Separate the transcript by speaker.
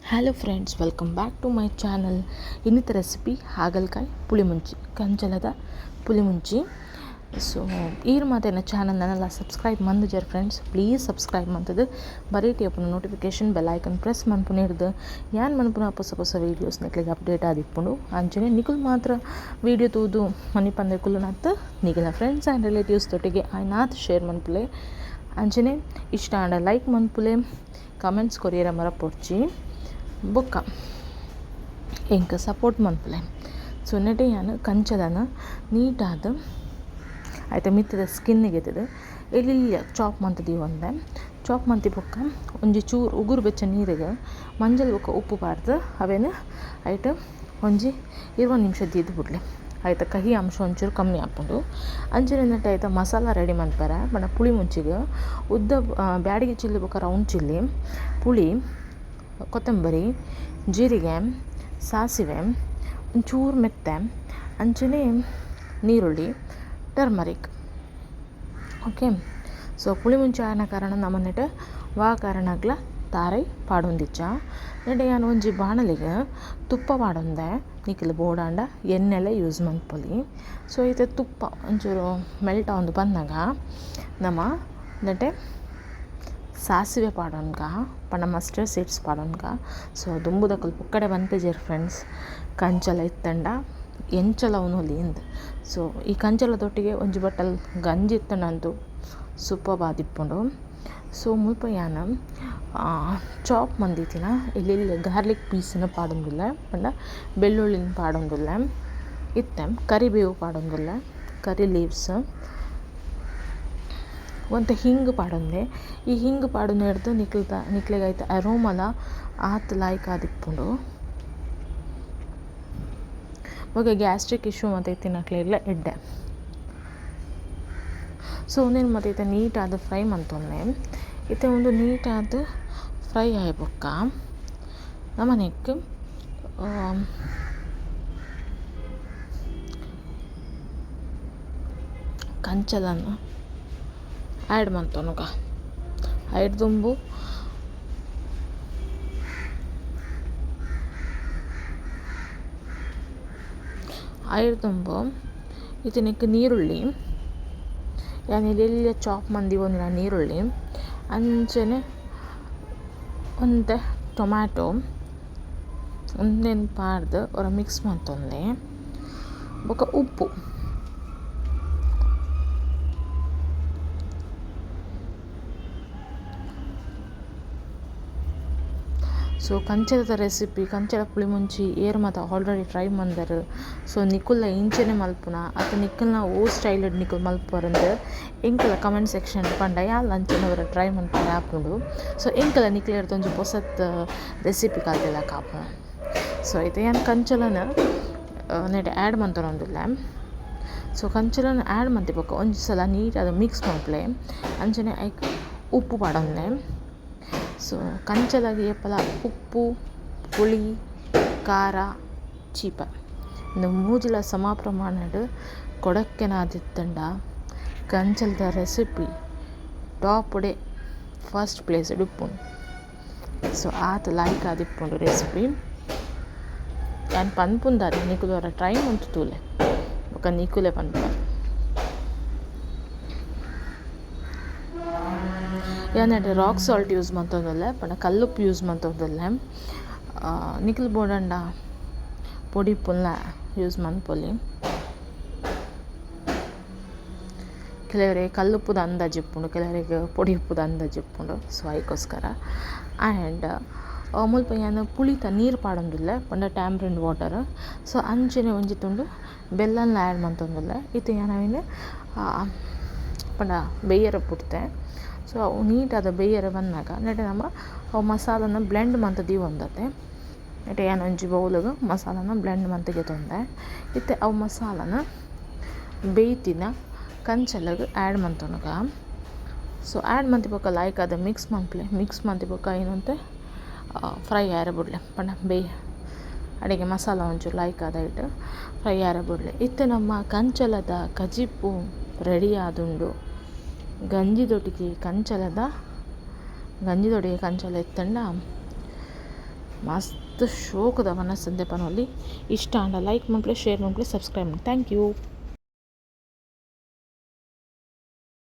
Speaker 1: Hello friends, welcome back to my channel. ಇನ್ನಿತ recipe ಹಾಗಲಕಾಯಿ Pulimunchi, ಕಂಚಲದ Pulimunchi. So ಈರ್ ಮಾತ ಚಾನಲ್ ನನ್ನಲ್ಲ ಸಬ್ಸ್ಕ್ರೈಬ್ ಮಂದುಜರ್ ಫ್ರೆಂಡ್ಸ್, ಪ್ಲೀಸ್ ಸಬ್ಸ್ಕ್ರೈಬ್ ಮಂತದು ಬರೀಟಿ ಅಪ್ಪನ ನೋಟಿಫಿಕೇಶನ್ ಬೆಲ್ ಐಕನ್ ಪ್ರೆಸ್ ಮನ್ಪುನ ಹಿಡ್ದು ಯಾನ್ ಮನ್ಪುನ ಹೊಸ ಹೊಸ ವೀಡಿಯೋಸ್ ನಿಕ್ಲೆಗ್ ಅಪ್ಡೇಟ್ ಆದಿಪ್ಪುಂಡು. ಅಂಚನೆ ನಿಕುಲು ಮಾತ್ರ ವೀಡಿಯೋ ತೂದು ಮನಿ ಪಂದೆ ಕುಲ್ಲುನತ್ ನಿಗಲ ಫ್ರೆಂಡ್ಸ್ ಆ್ಯಂಡ್ ರಿಲೇಟಿವ್ಸ್ ತೊಟ್ಟಿಗೆ ಆಯ್ನಾತ್ ಶೇರ್ ಮನ್ಪುಲೆ. ಅಂಚನೆ ಇಷ್ಟ ಆಂಡ ಲೈಕ್ ಮನ್ಪುಲೆ, ಕಮೆಂಟ್ಸ್ ಕೊರಿಯರ ಮರ ಪೊಡ್ಚಿ, ಬೊಕ್ಕ ಎಂಕ್ ಸಪೋರ್ಟ್ ಮನ್ಪುಲೆ. ಸೊ ನೆಟೆ ಯಾನ್ ಕಂಚಲನ ನೀಟಾದ್ ಐತ ಮಿತ್ತದ ಸ್ಕಿನ್ನಿಗೆ ಗೆತ್ತುದು ಎಲ್ಯ ಚಾಪ್ ಮಂತ್ ದೀವೊಂದೆ. ಚಾಪ್ ಮಂತಿ ಬೊಕ್ಕ ಒಂಜಿ ಚೂರು ಉಗುರು ಬೆಚ್ಚ ನೀರುಗ್ ಮಂಜಲ್ ಬೊಕ್ಕ ಉಪ್ಪು ಪಾಡ್ದ್ ಅವೆನ್ ಐಟ್ ಒಂಜಿ 20 ನಿಮಿಷ ದೀದ್ ಬುಡ್ಲೆ. ಐತ ಕಹಿ ಅಂಶ ಒಂಚೂರು ಕಮ್ಮಿ ಆಪುಂಡು. ಅಂಚನೆ ನೆಟೆ ಐತ ಮಸಾಲ ರೆಡಿ ಮನ್ಪರೆ ಪಂಡ ಪುಳಿ ಮುಂಚಿಗ್ ಉದ್ದ ಬ್ಯಾಡಿಗೆ ಚಿಲ್ಲಿ ಬೊಕ್ಕ ರೌಂಡ್ ಚಿಲ್ಲಿ, ಪುಳಿ, ಕೊತ್ತಂಬರಿ, ಜೀರಿಗೆ, ಸಾಸಿವೆ, ಒಂಚೂರು ಮೆತ್ತೆ, ಅಂಚನೆ ನೀರುಳ್ಳಿ, ಟರ್ಮರಿಕ್. ಓಕೆ, ಸೊ ಪುಳಿ ಮುಂಚಿ ಆಯಿನ ಕಾರಣ ನಮ ನೆಟೆ ವಾ ಕಾರಣಗ್ಲ ತಾರೈ ಪಾಡೊಂದಿಜ್ಜ. ನೆಟೆ ಯಾನ್ ಒಂಜಿ ಬಾಣಲಿಗ್ ತುಪ್ಪ ಪಾಡೊಂದೆ. ನಿಕುಲು ಬೋಡಾಂಡ ಎಣ್ಣೆಲ ಯೂಸ್ ಮನ್ಪೊಲಿ. ಸೊ ಇತ್ತೆ ತುಪ್ಪ ಒಂಚೂರು ಮೆಲ್ಟ್ ಆವೊಂದು ಬನ್ನಗ ನಮ ನೆಟೆ ಸಾಸಿವೆ ಪಾಡೊನ್ಗ, ಪಂಡ ಮಸ್ಟರ್ಡ್ ಸೀಡ್ಸ್ ಪಾಡೊನ್ಗ. ಸೊ ದುಂಬುದಕುಲು ಪೊಕ್ಕಡೆ ಪನ್ಪುಜೆರ್ ಫ್ರೆಂಡ್ಸ್, ಕಂಚಲ ಇತ್ತಂಡ ಎಂಚಲ ಉನೊಲಿ ಇಂದ್. ಸೊ ಈ ಕಂಚಲದೊಟ್ಟಿಗೆ ಒಂಜಿ ಬಟ್ಟಲ್ ಗಂಜಿ ಇತ್ತಂಡ ಸೂಪರ್ಬ್ ಆದಿಪ್ಪುಂಡು. ಸೊ ಮುಲ್ಪ ಯಾನ್ ಚಾಪ್ ಮಂದಿತ್ತಿನ ಎಲ್ಯ ಗಾರ್ಲಿಕ್ ಪೀಸ್ನ್ ಪಾಡೊಂದುಲ್ಲೆ, ಪಂಡ ಬೆಳ್ಳುಳ್ಳಿನ್ ಪಾಡೊಂದುಲ್ಲೆ. ಇತ್ತೆ ಕರಿಬೇವು ಪಾಡೊಂದುಲ್ಲೆ, ಕರಿ ಲೀವ್ಸ್, ಒಂತೆ ಹಿಂಗ್ ಪಾಡೊಂದೆ. ಈ ಹಿಂಗ್ ಪಾಡುನೆಡ್ದ್ ನಿಕ್ಲ್ದ ನಿಕ್ಲೆಗ್ ಐತ ಅರೋಮಲ ಆತ್ ಲಾಯ್ಕ್ ಆದಿಪ್ಪುಂಡು. ಬೊಕ ಗ್ಯಾಸ್ಟ್ರಿಕ್ ಇಶ್ಯೂ ಮಾತ ಇತ್ತಿನಕ್ಲೆಗ್ಲ ಎಡ್ಡೆ. ಸೊ ಉಂದೆನ್ ಮಾತ ಇತ್ತೆ ನೀಟಾದ್ ಫ್ರೈ ಮಂತೊನ್ನೆ. ಇತ್ತೆ ಉಂದು ನೀಟಾದ್ ಫ್ರೈ ಆಯಿ ಬೊಕ್ಕ ನಮ ನೆಕ್ಕ್ ಕಂಚಲನ್ ಆ್ಯಡ್ ಮಂತೊನುಗ. ಐಡ್ ದುಂಬು ಐಡ್ ದುಂಬು ಇತ್ತೆ ನೆಕ್ಕ್ ನೀರುಳ್ಳಿ, ಯಾನ್ ಎಲ್ಯ ಚಾಪ್ ಮಂದಿವೊಂದಿನ ನೀರುಳ್ಳಿ, ಅಂಚನೆ ಒಂತೆ ಟೊಮ್ಯಾಟೊ ಉಂದೆನ್ ಪಾಡ್ದ್ ಒರ ಮಿಕ್ಸ್ ಮಂತೊನ್ಲೆ. ಬೊಕ ಉಪ್ಪು. ಸೊ ಕಂಚಲದ ರೆಸಿಪಿ, ಕಂಚಲ ಪುಳಿಮುಂಚಿ ಏರ್ ಮಾತ ಆಲ್ರೆಡಿ ಟ್ರೈ ಮಂದರ್. ಸೊ ನಿಕುಲ್ಲ ಇಂಚನೆ ಮಲ್ಪುನ ಅತ್ತ ನಿಕಲ್ನ ಓ ಸ್ಟೈಲ್ ನಿಕುಲು ಮಲ್ಪುವರಂದ್ ಎಂಕಲ ಕಮೆಂಟ್ ಸೆಕ್ಷನ್ ಪಂಡ ಯಾನ್ಲ ಅಂಚನೆ ಒರ ಟ್ರೈ ಮನ್ಪರೆ ಆಪುಂಡು. ಸೊ ಎಂಕಲ ನಿಕ್ಲೆರ್ದ್ ಒಂಜಿ ಪೊಸತ್ ರೆಸಿಪಿ ಕಲ್ತಿಲಕ ಆಪುಂಡು. ಸೊ ಇತ್ತೆ ಯಾನ್ ಕಂಚಲನ್ ನೆಟೆ ಆ್ಯಡ್ ಮಂತೊನೊಂದುಲ್ಲೆ. ಸೊ ಕಂಚಲನ್ ಆ್ಯಡ್ ಮಂತಿ ಬೊಕ್ಕ ಒಂಜಿ ಸಲ ನೀಟಾದ್ ಮಿಕ್ಸ್ ಮನ್ಪುಲೆ. ಅಂಚನೆ ಐಕ್ ಉಪ್ಪು ಪಾಡೊನ್ಲೆ. ಸೊ ಕಂಚಲಗ್ ಏಪಲ ಉಪ್ಪು, ಪುಳಿ, ಖಾರ, ಚೀಪ ಉಂದು ಮೂಜಿಲ ಸಮ ಪ್ರಮಾಣಡ್ ಕೊಡಕ್ಕೆನಾದಿತ್ತುಂಡ ಕಂಚಲದ ರೆಸಿಪಿ ಟಾಪ್ ಡೆ ಫಸ್ಟ್ ಪ್ಲೇಸ್ ಇಪ್ಪುಂಡು. ಸೊ ಆತ್ ಲಾಯ್ಕ್ ಆದಿಪ್ಪುಂಡು ರೆಸಿಪಿ. ಯಾನ್ ಪನ್ಪುಂದಾತೆ ನಿಕುಲು ಒರ ಟ್ರೈ ಮಂತ್ ತೂಲೆ ಬೊಕ ನಿಕುಲೆ ಪನ್ಪರ್. ಯಾನ್ ನೆಟೆ ರಾಕ್ ಸಾಲ್ಟ್ ಯೂಸ್ ಮಂತೊಂದುಲ್ಲೆ, ಪಂಡ ಕಲ್ಲುಪ್ಪು ಯೂಸ್ ಮಂತೊಂದುಲ್ಲೆ. ನಿಕುಲು ಬೋಡಂಡ ಪೊಡಿ ಉಪ್ಪುನ್ಲ ಯೂಸ್ ಮನ್ಪೊಲಿ. ಕೆಲವರಿಗೆ ಕಲ್ಲುಪ್ಪುದ ಅಂದಾಜು ಇಪ್ಪುಂಡು, ಕೆಲವರಿಗೆ ಪೊಡಿ ಉಪ್ಪುದ ಅಂದಾಜು ಇಪ್ಪುಂಡು. ಸೊ ಐಕೋಸ್ಕರ. ಆ್ಯಂಡ್ ಮುಲ್ಪ ಯಾನ್ ಪುಳಿತ ನೀರು ಪಾಡೊಂದುಲ್ಲೆ, ಪಂಡ ಟ್ಯಾಮ್ರಿಂಡ್ ವಾಟರ್. ಸೊ ಅಂಚನೆ ಒಂಜಿ ತುಂಡು ಬೆಲ್ಲನ್ಲ ಆ್ಯಡ್ ಮಂತೊಂದುಲ್ಲೆ. ಇತ್ತೆ ಯಾನ್ ಅವೆನ್ ಪಂಡ ಬೇಯರೆ ಬುಡ್ತೆ. ಸೊ ಅವು ನೀಟಾದ್ ಬೇಯರೆ ಬನ್ನಗ ನೆಟೆ ನಮ ಅವು ಮಸಾಲನ ಬ್ಲೆಂಡ್ ಮಂತ್ ದೀವೊಂದತೆ. ನೆಟೆ ಯಾನ್ ಒಂಜಿ ಬೌಲುಗು ಮಸಾಲನ ಬ್ಲೆಂಡ್ ಮಂತ್ ಗೆತೊಂದೆ. ಇತ್ತೆ ಅವು ಮಸಾಲನ ಬೇಯ್ತಿನ ಕಂಚಲಗ್ ಆ್ಯಡ್ ಮಂತೊನುಗ. ಸೊ ಆ್ಯಡ್ ಮಂತಿ ಬೊಕ್ಕ ಲಾಯ್ಕ್ ಆದ್ ಮಿಕ್ಸ್ ಮನ್ಪುಲೆ. ಮಿಕ್ಸ್ ಮಂತಿ ಬೊಕ್ಕ ಐನೊಂತೆ ಫ್ರೈ ಆಯೆರೆ ಬುಡ್ಲೆ, ಪಂಡ ಬೇಯ್ ಅಡೆಗೆ ಮಸಾಲ ಒಂಚೂರು ಲಾಯ್ಕ್ ಆದ್ ಐಟ್ ಫ್ರೈ ಆಯೆರೆ ಬುಡ್ಲೆ. ಇತ್ತೆ ನಮ್ಮ ಕಂಚಲದ ಕಜಿಪು ರೆಡಿ ಆದುಂಡು. ಗಂಜಿದೊಟ್ಟಿಗೆ ಕಂಚಲದ ಗಂಜಿದೊಟ್ಟಿಗೆ ಕಂಚಲ ಇತ್ತಂಡ ಮಸ್ತ್ ಶೋಕುದ ವನಸ್ ಅಂದೆ ಪನೊಲಿ. ಇಷ್ಟ ಆಂಡ ಲೈಕ್ ಮನ್ಪುಲೆ, ಶೇರ್ ಮನ್ಪುಲೆ, ಸಬ್ಸ್ಕ್ರೈಬ್ ಮನ್ಪುಲೆ. Thank you.